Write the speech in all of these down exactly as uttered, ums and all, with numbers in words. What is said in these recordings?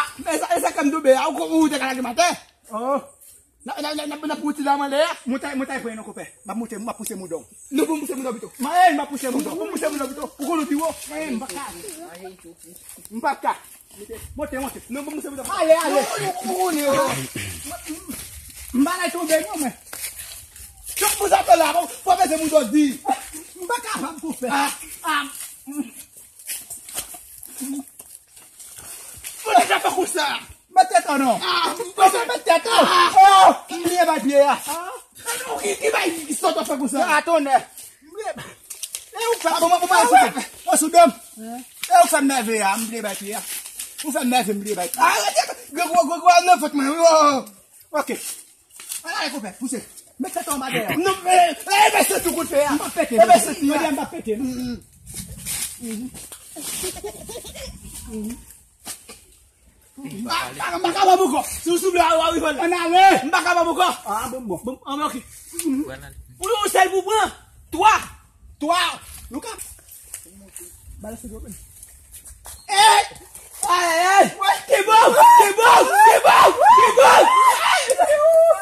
Ah, e sa, e sa ke m doube a, ou, ou te ka lage m atè. Oh. N ap, n ap, n ap, n ap pran ti dam anlè a. Montay, montay pran non, konpè. M ap monte, m ap pouse mouda w. Non, pou m pouse mouda w pito. Mwen, m ap pouse mouda w. Pou m pouse mouda w pito. Ou konn ou pi wo. Mwen, m pa ka. M pa ka. Monte, monte. Non, pou m pouse mouda w. Ale, ale. Ou, ou, ou, ou, ou. M pa lay tonbe non, mwen. Chak pou sa fè la, pou, pou peze mouda w di. M pa kapab, konpè. Ah, ah. Mwen te fè konsa. Mete tèt ou non. Ah, mwen te mete tèt ou. Oh, m bliye bay pye a. Ah, non, ki, ki bay sòt ou fè konsa? Ah, tonnè. M bliye. E ou fè, ah, bon, bon, bon, ah, sou, ah, sou dòm. E ou fè m nève a, m bliye bay pye a. Ou fè m nève, m bliye bay pye. Ah, gwo, gwo, gwo, gwo, nan vant mwen, wi, oh, oh. Ok. Ala, e konpè, pouse. Met tèt ou anba dèyè. Non, e, e, e, senti w konn fè a. M p ap pete. E, non, senti a. Jodi a, m p ap pete, non. Mm, mm. M pa, m pa, m pa kapab ankò. Si w souple, w a rive la. Ann ale. M pa kapab ankò. Ah, bon, bon. Bon, ah, ok. Pou yon sèl pou pran. Twa. Twa. Nou ka. Balanse dlo, men. Ey! Ay, ay, ay! Ki bon! Ki bon! Ki bon! Ki bon!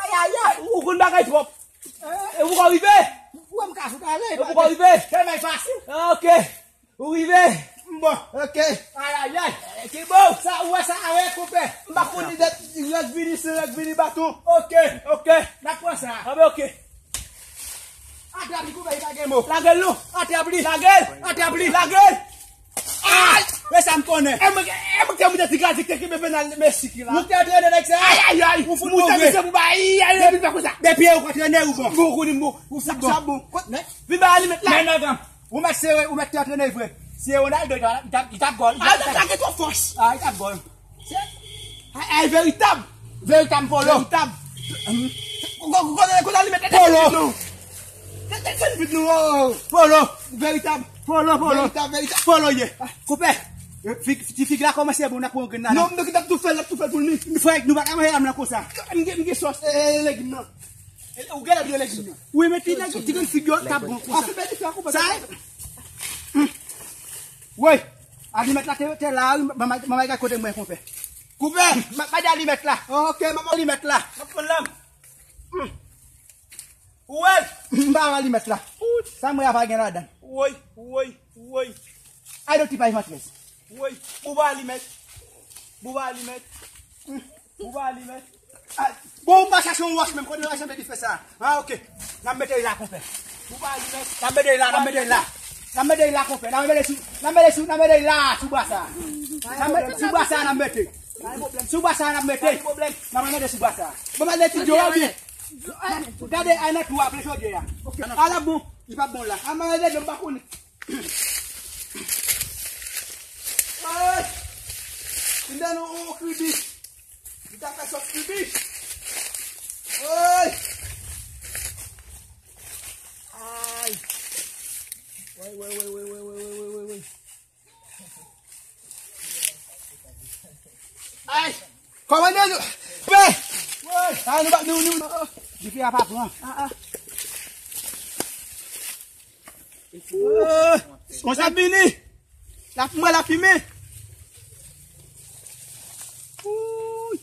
Ay, ay, ay! Ou konn bagay twòp. E ou poko rive? Ou wè m ka fout ale. Ou poko rive? Fè men fasil. Ok. Ou rive? Bon, ok. Ay, ay, ay! Ki bon! Sa, ou wè sa, a wè, konpè. M pa konn li dèt, règ vini, se règ vini baton. Ok, ok. N ap pran sa. Anben, ok. Atrap li, konpè, li pa gen mo. Lage l non. Atrap li. Lage l. Atrap li. Lage l. Ay! E sa m konnen. E mwen, e mwen ki te moute ti gazi ki te kenbe pennal Messi ki la. Ou te antrene nèg sa? Ay, ay, ay. Ou fout move. Moute misye pou bay, ay, ay, depi fè konsa. Depi ou kontrene ou bon. Bon, ou konnen bon. Ou fout bon. Sa bon. Vin ba alimèt la. Men nan gam. Ou mèt sere, ou mèt te antrene vre. Si e Ronaldo, li t ap, li t ap gòl. Ah, li t ap gòl. Ah, li t ap gòl. Ay, ay, veritab. Veritab polo. Veritab. Kote, kote, kote alimèt la? Polo. Te, te, te, te, non. Polo. Veritab. Polo, polo. Veritab, veritab. Polo ye. Ah, konpè. Ti figi la kòmanse bon, n ap pran grenn la. Non, m te ap tou fè l, l ap tou fè l pou li. Frè, nou pa ka manje lam nan konsa. M gen, m gen sòs, e, e, legim nan. Ou gen lè de legim nan. Wi, men ti nèg, ti grenn figi yo, t ap bon konsa. Sa e. Woy, alimèt la te, te la, wi, manman, manman gade kote mwen, konpè. Konpè, m ap bay alimèt la. Ok, manman alimèt la. M ap pran lam. Woy. M pa wè alimèt la. Sa mwen a pa gen ladan. Woy, woy, woy. Ay, do ti pa ivan trèz. Woy, bouba alimèt. Bouba alimèt. Bouba alimèt. Ah, bon, ou pa chache yon wòch menm, kote w janbe dife sa? Ah, ok. N ap mete l la, konpè. Ou pa alime. N ap mete l la, n ap mete l la. N ap mete l la, konpè. N ap mete l sou, n ap mete l sou, n ap mete l la, sou bwa sa. N ap mete sou bwa sa, n ap mete. Sou bwa sa, n ap mete. N ap mete sou bwa sa. Bon, mete ti dyo, byen. Gade, ay nan twou a, ple chodye a. Ala bon, li pa bon la. A, mete dlo, m pa konnen. Ay! Vin dan nou, on kribi. Li ta fè sòs kribi. Ay! Ay! Woy, woy, woy. Ay! Kòmande nou! Pè! Woy! Ay, nou pa, nou, nou, nou. Dife a pa pran. Ah, ah. Oh, konsa vini. La, mwen la fimen. Ouy.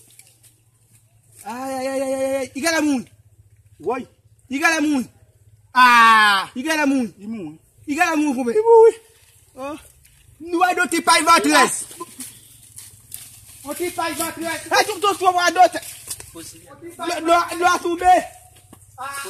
Ay, ay, ay, ay, ay, ay. Li genlè mouri. Woy. Li genlè mouri. Ah, li genlè mouri. Li mouri. Li genlè mouri, konpè. Li mouri. Oh. Nou wè doti pay vantrèz. On ti pay vantrèz. Ay, tout, tout, tout, tout, tout. Dlo, dlo, dlo a tonbe. Ah,